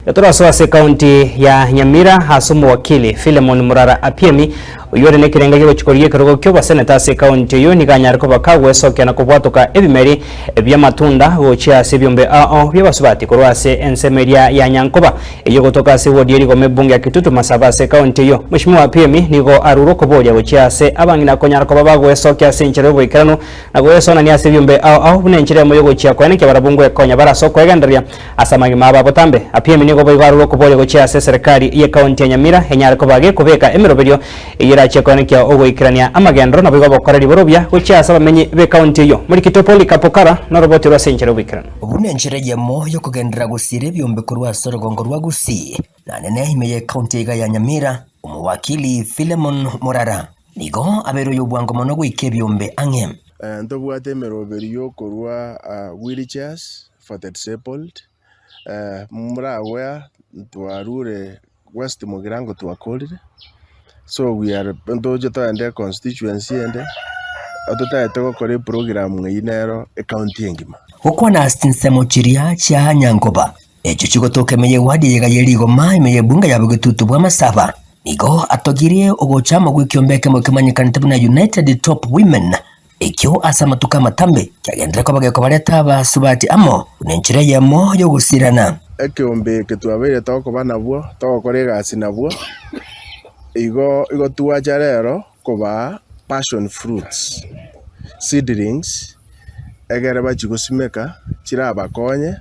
Torasoe ase ekaunti ya Nyamira ase omowakili Philemon Murara Apiemi, oyio ore nekerenga gi'ogochia korigia ekerogo ki'oboseneta ase ekaunti eyio nigo anyare koba kagwesokia na kobwatoka ebimeri bi'amatunda gochia ase ebiombe ao bi'abasubati korwa ase ensemo eria ya Nyankoba eyio egotoka ase ewodi ye rigoma ebunge ya Kitutu Masaba ase ekaunti eyio. Mweshimiwa Apiemi nigo arure okoboria gochia ase abang'ina konyara koba bagwesokia ase enchera y'oboikeranu na goesonania ase ebiombe ao ao buna enchera eyemo y'ogochia koenekia barabwo ngwekonya bare ase okoegendereria Ase amagima abo abotambe, Apiemi nigo boigo arure okoboria gochia ase eserekari y'ekaunti ya Nyamira enyare koba gekobeka emeroberio eyio erachie koenekia ogoikerania amagenderero naboigo obokoreri borobia gochia ase abamenyi b'ekaunti eyio. Morikito Polycarp Okara noroboti rwe ase enchera y'oboikeranu. Buna enchera eyemo y'okogenderera gosiira ebiombe korwa ase orogongo rwa Gusii, na nene ime y'ekaunti iga ya Nyamira, Omowakili Philemon Morara nigo abeire oyobwango mono goika ebiombe ang'e. Ntobwate emeroberio y'okorua wheelchairs for the disabled, moragwea twarure West Mugirango twakorire, so we are ntoche togende constituency ende, totagete gokora eprogram eywo nero ecounty engima. Gokwana ase chinsemo chiria chia Nyankoba, echio chigotoka ime y'ewadi eyega ye rigoma ime y'ebunge ya Bogetutu bw'Amasaba, nigo atogirie ogocha amo gw'ekiombe ekemo kemanyekanete buna United Top Women Ekio ase amatuko amatambe kiagenderere koba gekobareta abasubati amo buna enchera eyemo y'ogosirana. Ekeombe eke twabeire tokoba nabwo, togokora egasi nabwo, igo igo twacha rero kobaa passion fruits, seedlings, egere bachie gosimeka, chirabakonye,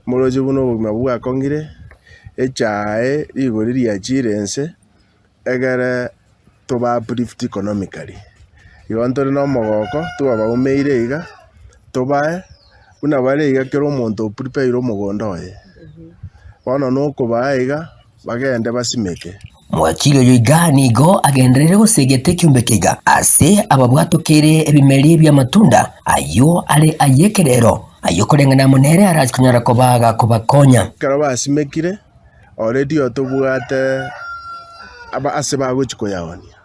moroche buna obogima bwakong'ire, echae rigori riachire inse. egere toba uplift economically. Igo ntore na omogoko twabaumeire iga, tobae buna bare iga kera omonto o prepare omogondo oye. Bono nokobaa iga, bagende basimeke. Mwakili oyo iga nigo agenderere gosegeta ekiombe keiga ase ababwatokeire ebimeri bi'amatunda ayio are ay'ekerero, ayio koreng'ana amo nere arache konyara koba gakobakonya. Ekero basimekire. Already otobwate aba ase bagochia koyaonia,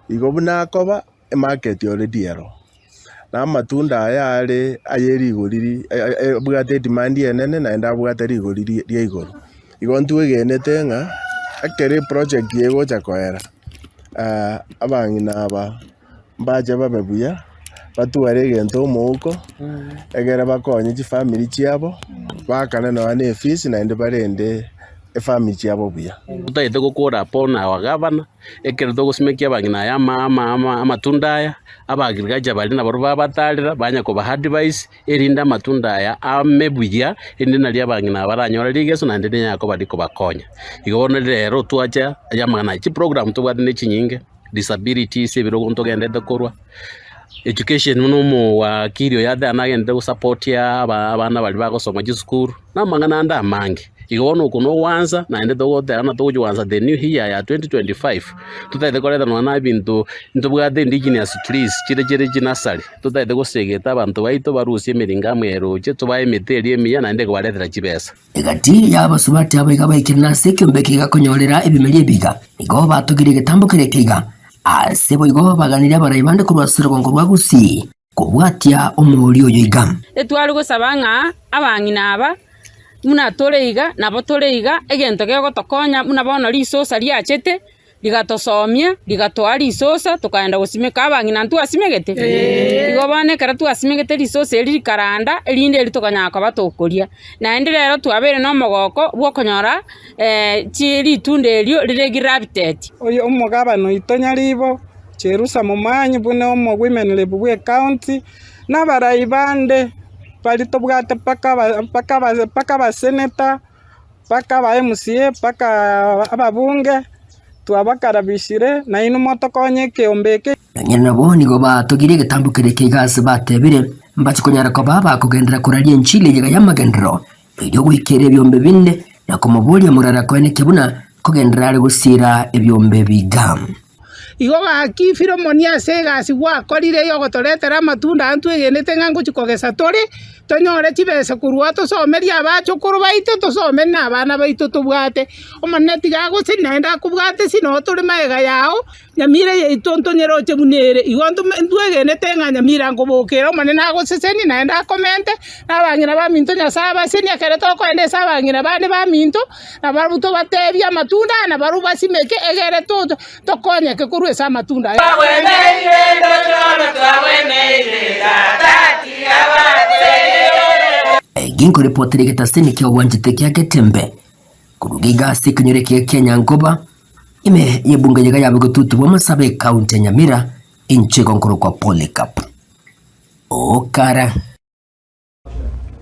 igo buna akoba emarket already ero, na amatunda aya are aye rigori ri abwate edemand enene naende abwate rigori ri ria igoro. Igo ntwegenete ng'a ekero eproject eye egocha koera, abang'ina aba. Mbache babe buya, batware egento omouko, egere bakonye chifamiri chiabo, baakane nonya na efees naende barende efamiri chiabo buya. Totagete gokora upon our governor, ekero togosimekia abang'ina aya ama ama ama amatunda aya, aba agriculture baria nabarobwo babatarera, banya kobaha advice, erinde amatunda aya ame buya, erinde nario abang'ina aba baranyore rigeso naende rinyare koba rikobakonya. Igo bono rero twacha amang'ana aya, chiprogram tobwate ne chinyinge. disabilities ebirogo ntogendete korwa, education buna omowakili oyo ate nagendete gosapotia aba abana baria bagosoma chisukuru, na amang'ana ande amange. Igo bono oko nogwansa naende togoteba ng'a togochi goansa the new year ya 2025, totagete koreta nonya na ebinto ntobwate indigenous trees chire chire chinursery, totagete gosegeta abanto baito barusie emeringo amo eroche, tobae emete eria emiya naende ekobaretera chibesa. Egati y'abasubati aba iga baikire nase ekeombe eke gekonyorera ebimeri ebiga, nigo batogirie egetambo keria keiga. Ase boigo baganirie abarai bande korwa ase orogongo rwa Gusii kobwatia omouri oyo iga. Etware gosaba ng'a abang'ina aba buna tore iga, nabo tore iga, egento kegotokonya buna bono risosa riachete. Rigatosomia, rigatoa risosa, tokaenda gosimeka. Abang'ina ntwasimegete? Igo bono ekero twasimegete risosa eri rikaranda, erinde eri tokanyara koba tokoria. Naende rero twabeire na omogoko bw'okonyora chi ritunda erio rire grafted. Oyo omogabana oito Nyaribo, Cherusa Momanyi buna omo women rep bwe county, na abarai bande baria tobwate mpaka mpaka mpaka abaseneta. Mpaka aba MCA, mpaka ababunge, twabakarabishire, nainwe motokonye ekeombe eke. Nonya nabo nigo batogirie egetambo keria keiga ase batebire, Mbache konyara koba bakogenderera koraria enchili eyega y'amagenderero, erio goikera ebiombe binde, na komoboria morara koenekia buna nkogenderera are gosiira ebiombe ebi iga. Igo gaki Filemoni ase egasi gwakorire y'ogotoretera amatunda aya ntwegenete ng'a ngochia kogesa tore, tonyore chibesa korwa oo tosomerie abachokoro baito, tosomerie na abana baito tobwate. Omonene tiga agosenie naende akobwate ase noo tore magega yao. Nyamira yaito ntonyeroche buna ere, igo ntome ntwegenete ng'a Nyamira nkobokera Omonene agosesenie naende akomente, na abang'ina baminto Nyasae abasenie ekero tokoenda ase abang'ina bande baminto, nabarabwo tobatebie amatunda aya nabarabwo basimeke egere to tokonyeke korwa ase amatunda aya. Ginkoripotera egetaseni kia obwanchete kia Getembe korwa iga ase ekenyoro ekiya kia Nyankoba, ime y'ebunge yaiga ya Bogetutu bw'Amasabo ekaunti ya Nyamira, inche igo nkorokwa Polycarp Okara.